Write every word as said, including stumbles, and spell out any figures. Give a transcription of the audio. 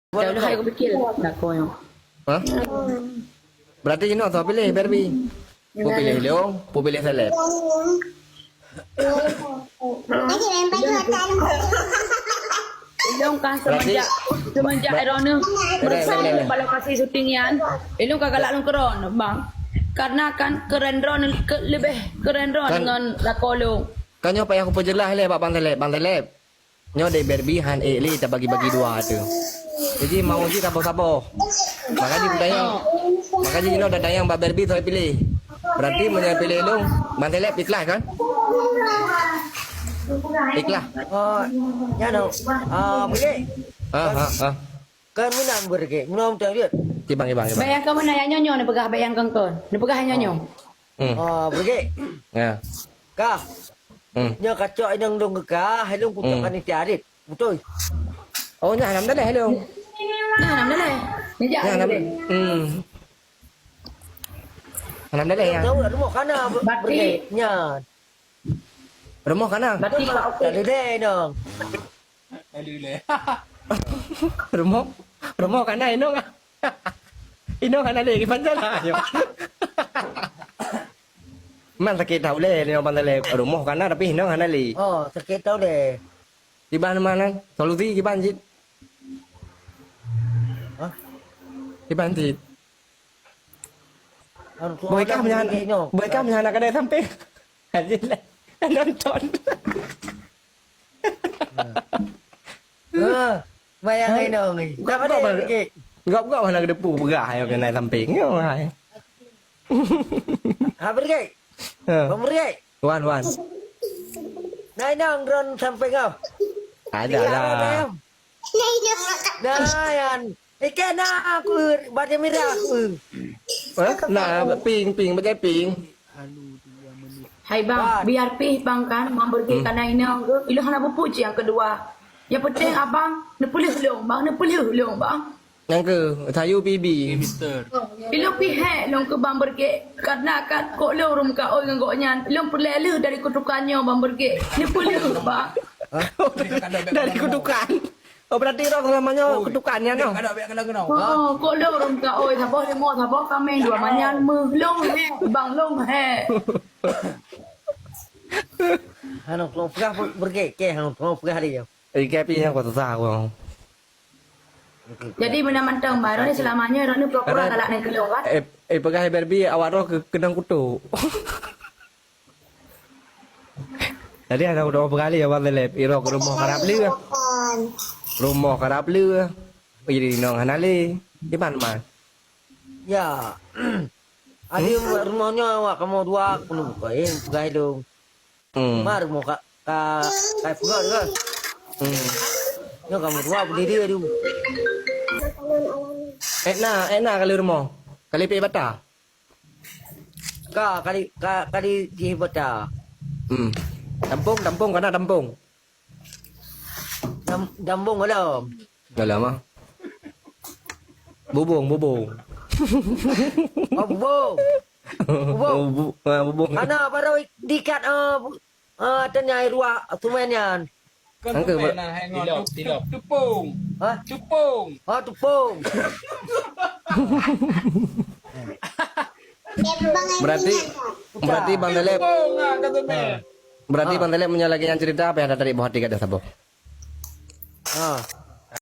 Dah lheueh hai kupikir. Lakoe nyoe. Hah? Berarti jinoe soe piléh Barbie? Peue piléh lôn, peue piléh Seleb? Ilôn kan semenjak, semenjak Irone meureusa bak lokasi syuting nyan, ilôn ka galak lôn keudroe, bang. Karena kan keuren droe, leubeh keuren droe deungon lakoe lôn. Kan nyoe payah kupeujeulaih lé bak Bang Seleb. Bang Seleb, nyoe dek Barbie han ék lé tabagi-bagi dua tu. Jadi mau jih saboh-saboh. Maka jih kutanyong, maka jih jinoe tatanyong bak Barbie soe piléh. Berarti meunyoe piléh lôn, Bang Seleb ikhlas kan? Ikhlas. Oh, nyan oh. Ah, Brigade. Ah, ah, ah. Kan meunan Brigade. Meunan beutôi jeuet. Kibang, kibang, kibang. Bayangkan meunan nyoe nyoe neupeugah bayangkan kon. Neupeugah nyoe nyoe. Hmm. Ah, Brigade. Ya. Kah. Hmm. Nyoe kacok inong dong kekah, helong kutok kan iti arit. Beutôi. Oh, nyan alhamdulillah helong. Nah, alhamdulillah. Nijak Nyan alham-, alhamdulillah. Hmm. Alhamdulillah ya. Tahu rumoh kana Berarti Berarti nyan. Rumoh kana. Berarti Pak Okey. Tak ada deh dong. Rumoh, rumoh kana inong. Inong hana lé, gimana lah? Man sakét that ulèe, inong hana lé. Rumoh kana tapi inong hana lé. Oh, sakét that ulèe. Kiban mana? Solusi kiban cit. Hah? Kiban cit. Boy kah meunyan, boy kah meunyan anak kadai sampéng. Nonton. Ha. Bayang inong ni. Gop-gop mana, gop-gop mana geudepu peugah ayo keunan sampéng. Yo hai. Ha, Brigade. Ha. Bang Brigade. Wan, wan. Nah, inong droen sampéng kau. Ada lah. Nah, yan. Ikan na aku, baju merah aku. Hah? Nah, pink, pink, baju pink. Hai bang, biar pih bang kan, bang Bergek kana inong ke, ilong hana pupuk cik yang kedua. Yang penting abang, neupeuleuk lông bang, neupeuleuk lông bang. Nyang ke, sayur P B. Ilong pih hek lông ke bang Bergek, karena kan kok lông rum ka oi ngon gok nyan, ilong peureulèe leuh dari kutukan nyoe bang Bergek. Neupeuleuk bang. Dari kutukan. Oh, berarti roh selama nyoe kutukan nyan noh. Oh, kok lôn rhom ka oi, saboh leumo, saboh kaméng, dua manyan meuh. Lông hek, bang, lông hek. Hana lông peugah Bergek, hana lông peugah dia. Eh, kapi nyang kuat susah aku. Jadi, beuna mantong, bang, Roni selama nyoe, Roni pura-pura galak nangkeuh lông, kan? Eh, eh, peugah Barbie, awak roh keu-, keunong kutok. Jadi hana udah berkali ya Bang Telep, irok rumoh karab lé. Rumoh karab lé. Jadi inong hana lé. Di mana, Man? Ya. Adi rumoh nyoe awak kamoe dua keuneuk buka, eh, buka hidung. Hmm. Ma rumoh ka, ka, ka peugah ke? Hmm. Nyoe kamoe dua berdiri adu. Etna, etna kali rumoh. Kali pih bata. Ka, kali, ka, kali jih bata. Hmm. Tampung, tampung, kana tampung. Dam-, dambong dalam. Dalam ah. Bubung, bubung. Oh, bubung. Bubung. Oh, bu-, ah, bubung. Kana baru diikat, ah, bu-, ah, tanya ruah tumen nyan. Kan angka tumen ba- nah, hai ngon tilok, tup-, tilok. Tupung. Hah? Tupung. Oh, tupung. Berarti, berarti Bang Telep. Tupung, ah, kata tumen. Berarti Bang Telep punya lagi yang cerita apa yang ada tadi buah tiga dah saboh? Ha.